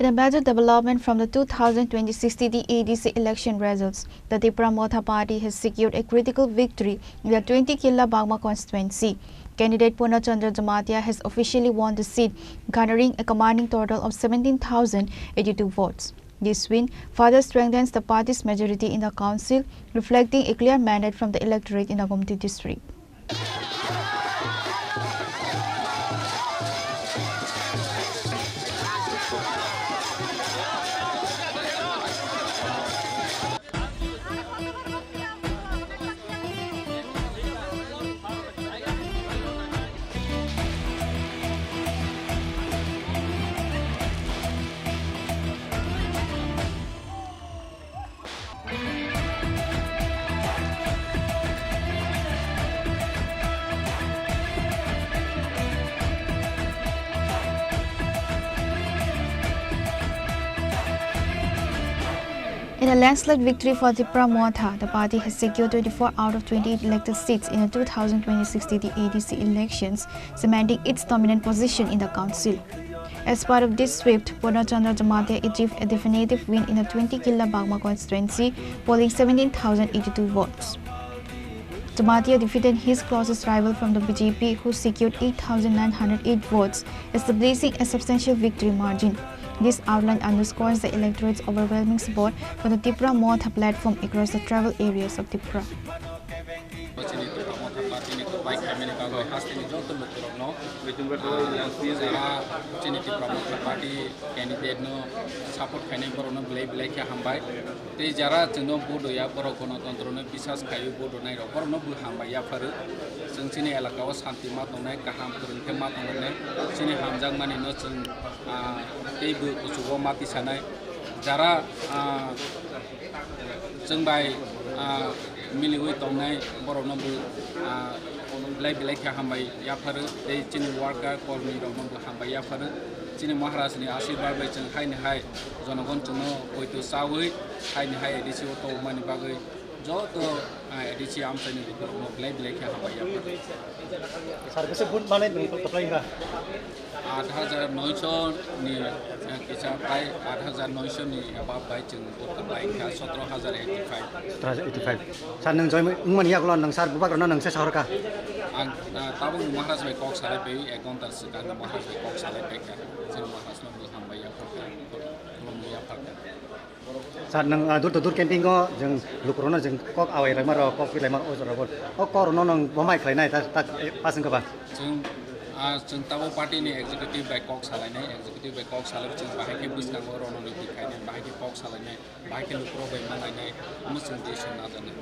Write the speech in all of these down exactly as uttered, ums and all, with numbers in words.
In a major development from the two thousand twenty-six T T A D C election results, the Tipra Motha Party has secured a critical victory in the twenty Killa Bagma constituency. Candidate Purna Chandra Jamatia has officially won the seat, garnering a commanding total of seventeen thousand eighty-two votes. This win further strengthens the party's majority in the council, reflecting a clear mandate from the electorate in the Gomti district. In a landslide victory for Tipra Motha, the party has secured twenty-four out of twenty-eight elected seats in the two thousand twenty-six T T A D C elections, cementing its dominant position in the council. As part of this sweep, Purna Chandra Jamatia achieved a definitive win in the twenty Killa Bagma constituency, polling seventeen thousand eighty-two votes. Jamatia defeated his closest rival from the B J P, who secured eight thousand nine hundred eight votes, establishing a substantial victory margin. This outline underscores the electorate's overwhelming support for the Tipra Motha platform across the tribal areas of Tipra. Chini Tipra Motha Party ni kwbai khaimani bagwi hasteni joto lukurokno, ah, jara chini Tipra Motha Party candidate no support khainai borokno belai belai khe hambai. Tei jara chwngno vote hoya borok gonotontro no bisas khaiwi vote honai rok borokno bo hambai yapharo. Chwng chini elaka o santi ma tongnai, kaham kwrwng khe ma tongnai, chini hamjakmani no chwng, ah, tei bo kuchugo ma tisanai. Jara, ah, chwng bai, ah, miliwi tongnai borokno bo, ah, belai belai khe hambai yapharo tei chini worker kormi rokno bo hambai yapharo. Chini Maharaj ni asirwad bai chwng haini hai jonogon chwngno poito chawi haini hai A D C o tongmani bagwi joto, ah, A D C amchaini borokno belai belai khe hambai yapharo. Sir, bwswk vote manwi nwng kwplai wngkha? Aat hajar noisho ni, eh, kisa prai aat hajar noisho ni above bai chwng vote kwplai wngkha, sotro hajar eighty five. Sotro hajar eighty five. Sir, nwng join wngmani yagulo nwng sir bubagrano nwng se sahorkha? Ang, ah, tabukni Maharaj bai kok salai pai, ek ghonta swkang Maharaj bai kok salai paikha. Chwng Maharaj no bo hambai yaphar kha, khulumwi yaphar kha. Sir, nwng, ah, door to door campaign o jwng lukurokno jwng kok awai laima rok, kok pi laima rok, o jora bo. O kok rokno nwng bo mai khlai nai, ta, ta, eh, pass wngkha ba? Chwng, ah, chwng tabuk party ni executive bai kok salai nai, executive bai kok salai chwng bahai khe bwskango rwnoni twi khai nai, bahai khe kok salai nai, bahai khe lukurok bai ma nai nai, omo chwng decision na jani.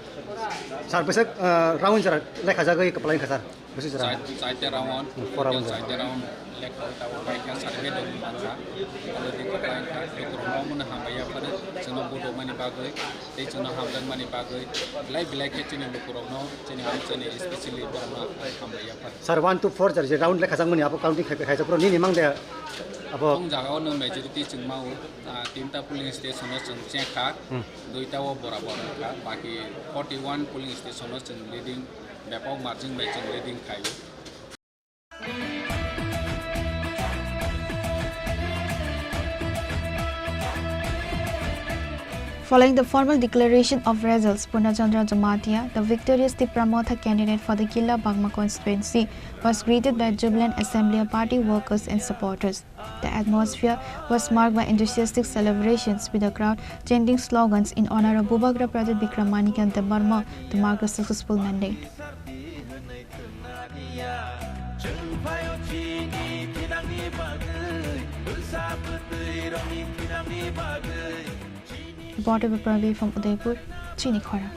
Sir, bwswk, ah, round jora lekha jagwi kwplai wngkha sir? Bwswk jora? Chai-, chaita round, hmm, four round. Chaita round lekha tabuk bai kha, certificate rok mankha. Abo di kwplai wngkha, lukurokno omono hambai yapharo, chwngno vote rwmani bagwi, tei chwngno hamjakmani bagwi, belai belai khe chini lukurokno, chini amchaini, especially borokno hambai yapharo. Sir, one to four jora je round lekha jakmani abo counting khai, khaijak phuru nini mang de abo? Tong jagao no majority chwng mao, ah, tinta polling station o chwng chengkha, hmm, duita o borabor wngkha, baki forty one polling station o chwng leading, bepok margin bai chwng leading khaio. Following the formal declaration of results, Purna Chandra Jamatia, the victorious Tipra Motha candidate for the Killa Bagma constituency, was greeted by jubilant assembly, party workers and supporters. The atmosphere was marked by enthusiastic celebrations, with the crowd chanting slogans in honor of Bubagra Pradyut Bikram Manikya Debbarma to mark the successful mandate. Reporter Pravi from Udaipur, Chini Khorang.